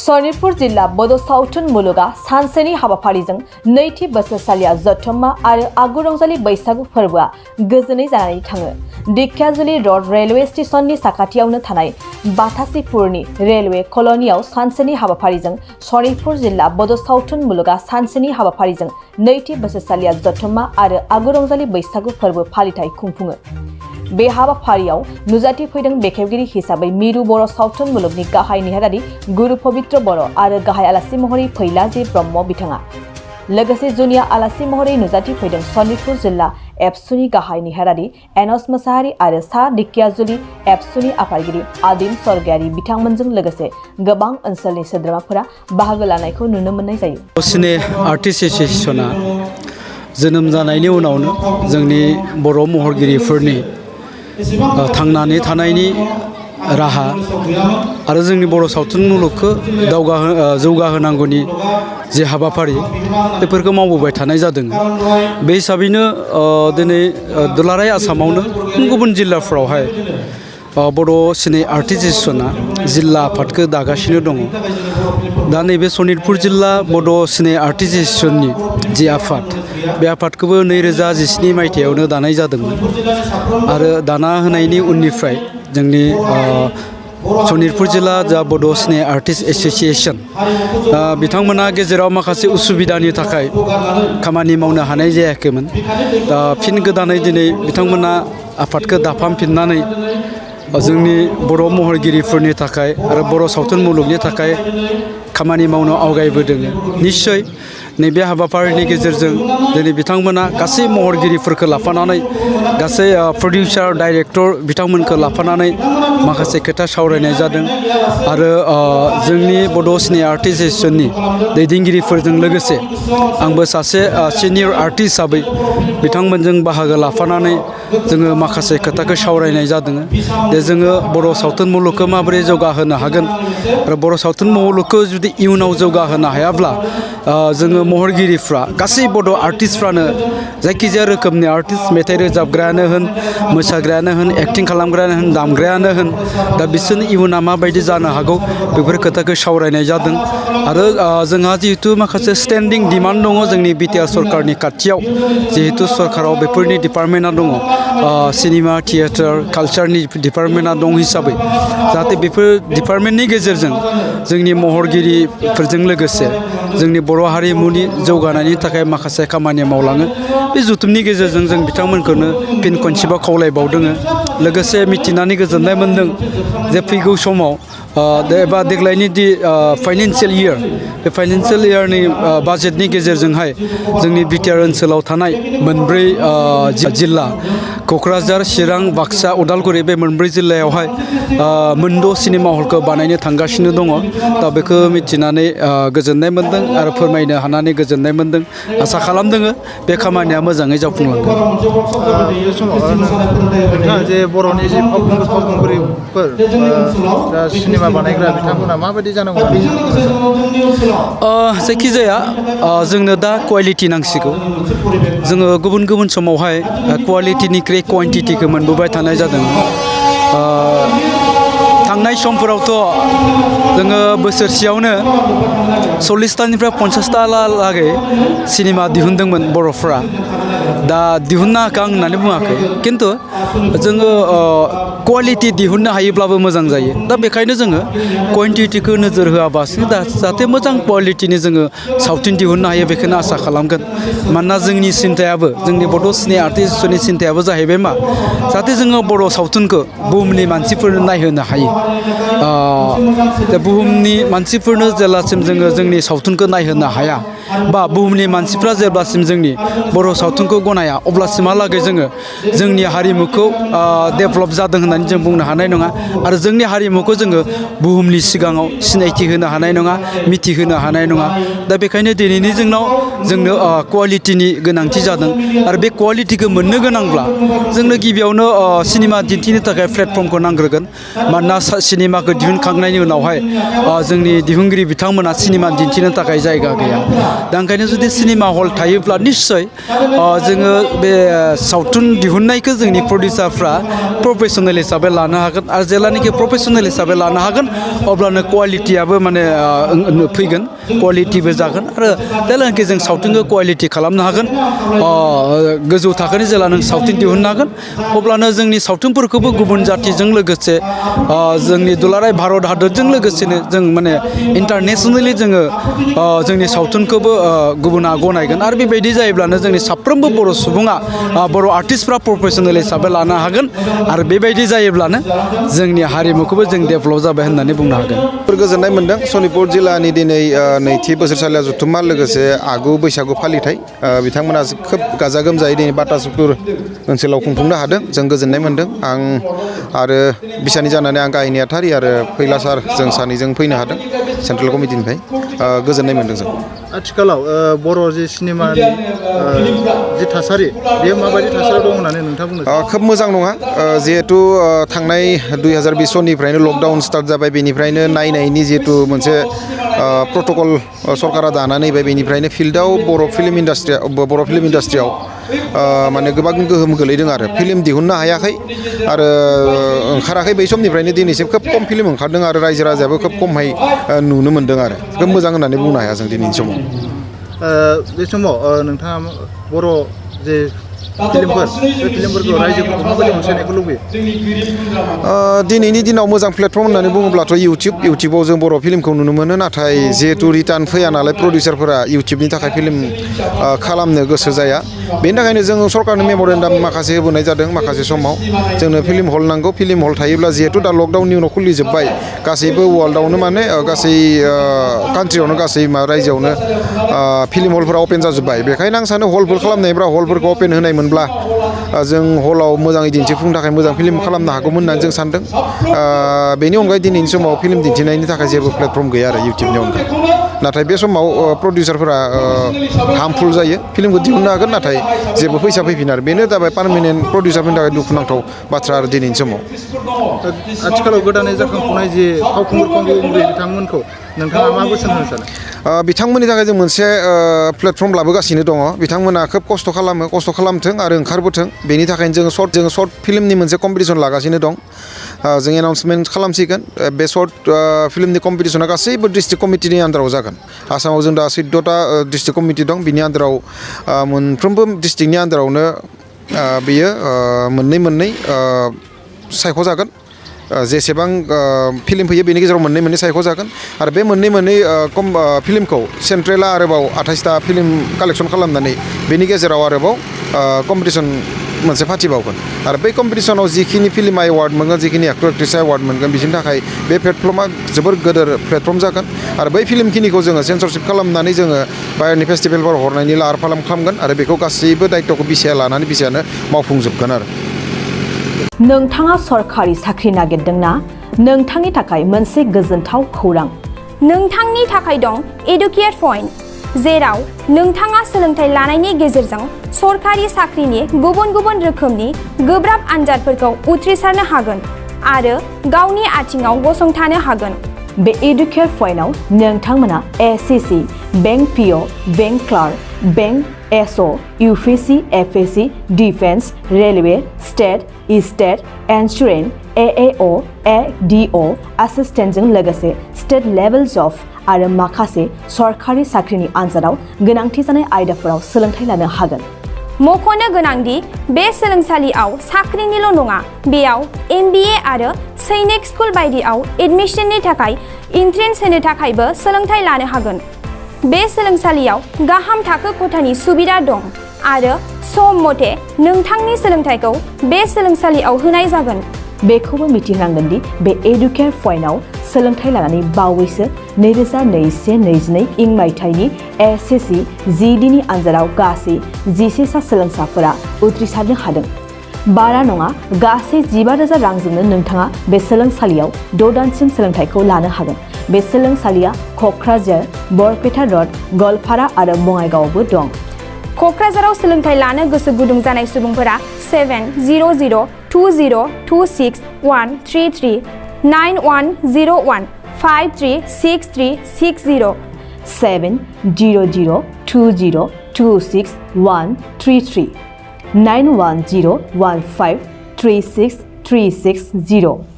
सनितपुर जिल्ला बड' सावथुन मुलुगा सानसेनि हाबाफारिजों नैथि बोसोरसालिया जथुम्मा आरो आगु रंजालि बैसागु फोरबोआ गोजोनै जानानै थाङो। दिखियाजुलि रड रेलवे स्टेशननि साखाथियावनो थानाय बाथासिपुरनि रेलवे कल'नियाव सानसेनि हाबाफारिजों सनितपुर जिल्ला बड' सावथुन मुलुगा सानसेनि हाबाफारिजों नैथि बोसोरसालिया जथुम्मा आरो आगु रंजालि बैसागु फोरबो फालिथाय खुंफुङो। बे हाबाफारियाव नुजाथिफैदों बेखेवगिरि हिसाबै मिरु बर' सावथुन मुलुगनि गाहाय नेहाथारि गुरु पबित्र बर' आरो गाहाय आलासि महरै फैलाजि ब्रह्म बिथाङा। लोगोसे जुनिया आलासि महरै नुजाथिफैदों सनितपुर जिल्ला एबसुनि गाहाय नेहाथारि एनस मोसाहारि आरो सा दिखियाजुलि एबसुनि आफादगिरि आदिम स्वर्गियारि बिथांमोनजों लोगोसे गोबां ओनसोलनि सोद्रोमाफोरा बाहागो लानायखौ नुनो मोननाय जायो। सिने आर्टिस्ट एस'सिएशना जोनोम जानायनि उनावनो जोंनि बर' महरगिरिफोरनि थांनानै थानायनि राहा आरो जोंनि बर' सावथुन मुलुगखौ जौगाहोनांगौनि जे हाबाफारि बेफोरखौ मावबोबाय थानाय जादों। बे हिसाबैनो दिनै दुलाराय आसामावनो गुबुन जिल्लाफ्रावहाय बड' सिने आर्टिस्ट एस'सिएशना जिल्ला आफादखौ दागासिनो दङ। दा नैबे सनितपुर जिल्ला बड' सिने आर्टिस्ट एस'सिएशननि जि आफाद बे आफादखौबो 2017 मायथाइयावनो दानाय जादोंमोन आरो दाना होनायनि उननिफ्राय जोंनि सनितपुर जिल्ला जा बड' सिने आर्टिस्ट एस'सिएशन बिथांमोना गेजेराव माखासे उसुबिदानि थाखाय खामानि मावनो हानाय जायाखैमोन। दा फिन गोदानै दिनै बिथांमोना आफादखौ दाफामफिननानै जोंनि बर' महरगिरिफोरनि थाखाय आरो बर' सावथुन मुलुगनि थाखाय खामानि मावनो आवगायबोदों। निश्चय नैबे हाबाफारिनि गेजेरजों दिनै बिथांमोना गासै महरगिरिफोरखौ लाफानानै गासै प्रडिउसार डाइरेक्टर बिथांमोनखौ लाफानानै माखासे खोथा सावरायनाय जादों आरो जोंनि बड' सिने आर्टिस्ट एस'सिएशननि दैदेनगिरिफोरजों लोगोसे आंबो सासे सिनियर आर्टिस्ट हिसाबै बिथांमोनजों बाहागो लाफानानै जोङो माखासे खोथाखौ सावरायनाय जादों। जे जोङो बर' सावथुन मुलुगखौ माबोरै जौगाहोनो हागोन आरो बर' सावथुन मुलुगखौ जुदि इयुनाव जौगाहोनो हायाब्ला जोङो महरगिरिफ्रा गासै बड' आर्टिस्टफ्रानो जायखिजाया रोखोमनि आर्टिस्ट मेथाइ रोजाबग्रायानो होन मोसाग्रायानो होन एक्टिं खालामग्रायानो होन दामग्रायानो होन दा बिसोरनि इयुना माबायदि जानो हागौ बेफोर खोथाखौ सावरायनाय जादों। आरो जोंहा जिहेतु माखासे स्टेन्डिं डिमान्ड दङ जोंनि बिटिआर सरकारनि खाथियाव, जिहेतु सरकाराव बेफोरनि डिपार्टमेन्टआ दङ, सिनेमा थियेटार कालचारनि डिपार्टमेन्टआ दं हिसाबै जाहाथे बेफोर डिपार्टमेन्टनि गेजेरजों जोंनि महरगिरिफोरजों लोगोसे जोंनि बर' हारिमुनि जौगानायनि थाखाय माखासे खामानि मावलाङो। बे जथुमनि गेजेरजों जों बिथांमोनखौनो फिन खनसेबाव खावलायबावदों। लोगोसे मिथिनानै गोजोननाय मोन्दों जे फैगौ समाव एबा देग्लायनि फाइनान्सियेल इयार बे फाइनान्सियेल इयारनि बाजेटनि गेजेरजोंहाय जोंनि बिटिआर ओनसोलाव थानाय मोनब्रै जिल्ला क'क्राझार चिरां बाक्सा उदालगुरि बे मोनब्रै जिल्लायावहाय मोनद' सिनेमा हलखौ बानायनो थांगासिनो दङ। दा बेखौ मिथिनानै गोजोननाय मोन्दों आरो फोरमायनो हानानै गोजोननाय मोन्दों। आसा खालामदों बे खामानिया मोजाङै जाफुंलांगोन। बे समाव नोंथाङा जे बर'नि जे फावखुंगुरिफोर जा सिनेमा बानायग्रा बिथांमोना माबायदि जानांगौ? जायखिजाया जोंनो दा कुवालिटि नांसिगौ। जोङो गुबुन गुबुन समावहाय कुवालिटिनिख्रुइ कुवान्टिटिखौ मोनबोबाय थानाय जादों। थांनाय समफोरावथ' जोङो बोसोरसेयावनो 40तानिफ्राय 50तालागै सिनेमा दिहुनदोंमोन बर'फ्रा। दा दिहुननाङाखै आं होननानै बुङाखै, खिन्थु जोङो कुवालिटि दिहुननो हायोब्लाबो मोजां जायो। दा बेखायनो जोङो कुवान्टिटिखौ नोजोर होआबासो जाहाथे मोजां कुवालिटिनि जोङो सावथुन दिहुननो हायो बेखौनो आसा खालामगोन। मानोना जोंनि सिन्थायाबो जोंनि बड' सिने आर्टिस्ट एस'सिएशननि सिन्थायाबो जाहैबाय मा, जाहाथे जोङो बर' सावथुनखौ बुहुमनि मानसिफोरनो नायहोनो हायो। बुहुमनि मानसिफोरनो जेब्लासिम जोङो जोंनि सावथुनखौ नायहोनो हाया बा बुहुमनि मानसिफ्रा जेब्लासिम जोंनि बर' सावथुनखौ गनाया अब्लासिमहालागै जोङो जोंनि हारिमुखौ डेभेलप जादों होननानै जों बुंनो हानाय नङा आरो जोंनि हारिमुखौ जोङो बुहुमनि सिगाङाव सिनायथि होनो हानाय नङा, मिथिहोनो हानाय नङा। दा बेखायनो दिनैनि जोंनो कुवालिटिनि गोनांथि जादों आरो बे कुवालिटिखौ मोननो गोनांब्ला जोंनो गिबियावनो सिनेमा दिन्थिनो थाखाय प्लेटफर्मखौ नांग्रोगोन। मानोना सिनेमाखौ दिहुनखांनायनि उनावहाय जोंनि दिहुनगिरि बिथांमोना सिनेमा दिन्थिनो थाखाय जायगा गैया। दा ओंखायनो जुदि सिनेमा हल थायोब्ला निस्सय जोङो बे सावथुन दिहुननायखौ जोंनि प्रडिउसारफ्रा प्रफेसनेलि हिसाबै लानो हागोन आरो जेब्लानाखि प्रफेसनेल हिसाबै लानो हागोन अब्लानो क्वालिटियाबो माने फैगोन क्वालिटिबो जागोन आरो जेब्लानाखि जों सावथुनखौ क्वालिटि खालामनो हागोन गोजौ थाखोनि जेला नों सावथुन दिहुननो हागोन अब्लानो जोंनि सावथुनफोरखौबो गुबुन जातिजों लोगोसे जोंनि दुलाराय भारत हादरजों लोगोसेनो जों माने इन्टारनेसनेलि जोङो जोंनि सावथुनखौबो गुबुना गनायगोन आरो बेबायदि जायोब्लानो जोंनि साफ्रोमबो बर' सुबुङा बर' आर्टिस्टफ्रा प्रफेसनेल हिसाबै लानो हागोन आरो बेबायदि जायोब्लानो जोंनि हारिमुखौबो जों डेभेलप जाबाय होननानै बुंनो हागोन गोजोननाय मोनदों सनितपुर जिल्लानि दिनै नैथि बोसोरसालिया जथुम्मा लोगोसे आगु बैसागु फालिथाय बिथांमोना खोब गाजा गोमजायै दिनै बाटासुकुर ओनसोलाव खुंफुंनो हादों जों गोजोननाय मोनदों आं आरो बिसानि जानानै आं गाहाय नेहाथारि आरो फैला सार जों सानैजों फैनो हादों सेन्ट्रेल कमिटिनिफ्राय गोजोननाय मोनदों जों आथिखालाव बर' जि सिनेमानि जि थासारि बेयो माबायदि थासारियाव दं होननानै नोंथाङा बुंनो खोब मोजां नङा जिहेथु थांनाय 2020 सननिफ्रायनो लकडाउन स्टार्ट जाबाय बेनिफ्रायनो नायनायनि जिहेतु मोनसे प्रट'कल सरकारा दानानै होबाय बेनिफ्रायनो फिल्डआव बर' फिल्म इन्डास्ट्रियाव माने गोबां गोहोम गोलैदों आरो फिल्म दिहुननो हायाखै आरो ओंखाराखै बै समनिफ्रायनो दिनैसिम खोब खम फिल्म ओंखारदों आरो रायजो राजायाबो खोब खमहाय नुनो मोनदों आरो खोब मोजां होननानै बुंनो हाया जों दिनैनि समाव बे समाव नोंथाङा बर' जे फिल्मफोर बे फिल्मफोरखौ रायजोफोरखौ माबायदि अनसायनायखौ लुबैयो दिनैनि दिनाव मोजां प्लेटफर्म होननानै बुङोब्लाथ' इउटिउबाव जों बर' फिल्मखौ नुनो मोनो नाथाय जिहेतु रिटार्न फैया नालाय प्रडिउसारफोरा इउटिउबनि थाखाय फिल्म खालामनो गोसो जाया बेनि थाखायनो जों सरकारनो मेम'रेन्डाम माखासे होबोनाय जादों माखासे समाव जोंनो फिल्म हल नांगौ फिल्म हल थायोब्ला जिहेतु दा लकडाउननि उनाव खुलिजोब्बाय गासैबो वर्ल्डआवनो माने गासै कान्ट्रियावनो गासै रायजोआवनो फिल्म हलफोरा अपेन जाजोब्बाय बेखायनो आं सानो हलफोर खालामनायब्ला हलफोरखौ अपेन होनायमोनब्ला जों हलाव मोजाङै दिन्थिफुंनो थाखाय मोजां फिल्म खालामनो हागौमोन होननानै जों सानदों बेनि अनगायै दिनैनि समाव फिल्म दिन्थिनायनि थाखाय जेबो प्लेटफर्म गैया आरो इउटिउबनि अनगायै नाथाय बे समाव प्रडिउसारफोरा हार्मफुल जायो फिल्मखौ दिहुननो हागोन नाथाय जेबो फैसा फैफिना आरो बेनो जाबाय पार्मानेन्ट प्रडिउसारफोरनि थाखाय दुखुनांथाव बाथ्रा आरो दिनैनि समाव आथिखालाव गोदानै जाखांफुनाय जे फावखुंगुर बिथांमोनखौ नोंथाङा मा बोसोन होनो सानो बिथांमोननि थाखाय जों मोनसे प्लेटफर्म लाबोगासिनो दङ बिथांमोना खोब खस्थ' खालामथों आरो ओंखारबोथों बेनि थाखायनो जोङो सर्ट फिल्मनि मोनसे कम्पिटिसन लागासिनो दं जों एनाउन्समेन्ट खालामसिगोन बे सर्ट फिल्मनि कम्पिटिसना गासैबो डिस्ट्रिक्ट कमिटिनि आन्दाराव जागोन आसामाव जों दा 14टा डिस्ट्रिक्ट कमिटि दं बिनि आन्दाराव मोनफ्रोमबो डिस्ट्रिक्टनि आन्दारावनो बेयो मोननै सायख'जागोन जेसेबां फिल्म फैयो बेनि गेजेराव मोननै सायख'जागोन आरो बे मोननै फिल्मखौ सेन्ट्रेला आरोबाव 28टा फिल्म कालेक्सन खालामनानै बेनि गेजेराव आरोबाव कम्पिटिसन मोनसे फाथिबावगोन आरो बै कम्पिटिसनाव जिखिनि फिल्म एवार्ड मोनगोन जिखिनि एक्टर एक्ट्रेस एवार्ड मोनगोन बिसोरनि थाखाय बे प्लेटफर्मा जोबोर गोदोर प्लेटफर्म जागोन आरो बै फिल्मखिनिखौ जोङो सेन्सरशिप खालामनानै जोङो बाहेरनि फेस्टिभेलफोराव हरनायनि लाहार फाहार खालामगोन आरो बेखौ गासैबो दायित्वखौ बिसायानो मावफुंजोबगोन आरो नोंथाङा सरखारि साख्रि नागिरदोंना नोंथांनि थाखाय मोनसे गोजोनथाव खौरां नोंथांनि थाखाय दं एडुकेट पइन्ट जेराव नोंथाङा सोलोंथाइ लानायनि गेजेरजों सरखारि साख्रिनि गुबुन रोखोमनि गोब्राब आनजादफोरखौ उथ्रिसारनो हागोन आरो गावनि आथिङाव गसंथानो हागोन बे एडुकेट पइन्टआव नोंथांमोना SSC bank PO bank clerk bank SO UPSC FSC defence railway state insurance AAO ADO एसिस्टेन्टजों लोगोसे स्टेट लेभेल जब आरो माखासे सरखारि साख्रिनि आनजादाव गोनांथि जानाय आयदाफोराव सोलोंथाइ लानो हागोन मख'नो गोनांदि बे सोलोंसालियाव साख्रिनिल' नङा बेयाव MBA आरो सैनिक स्कुल बायदियाव एडमिशननि थाखाय एन्ट्रेन्स होनो थाखायबो सोलोंथाइ लानो हागोन बे सोलोंसालियाव गाहाम थाखो खथानि सुबिदा दं आरो सम मथे नोंथांनि सोलोंथाइखौ बे सोलोंसालियाव होनाय जागोन बेखौबो मिथिनांगोन दि बे एडुकेट पइन्टआव सोलोंथाइ लानानै बावैसो 2021-22 इं मायथाइनि एसएससि जिडिनि आनजादाव गासै 11 सा सोलोंसाफोरा उथ्रिसारनो हादों बारा नङा गासै 15,000 रांजोंनो नोंथाङा बे सोलोंसालियाव 6 दानसिम सोलोंथाइखौ लानो हागोन बे सोलोंसालिया क'क्राझार बरपेटा रड गवालपारा आरो बङाइगावआवबो दं क'क्राझाराव सोलोंथाइ लानो गोसो गुदुं जानाय सुबुंफोरा 70020261333 9101 536360 70020261333 9101536360 360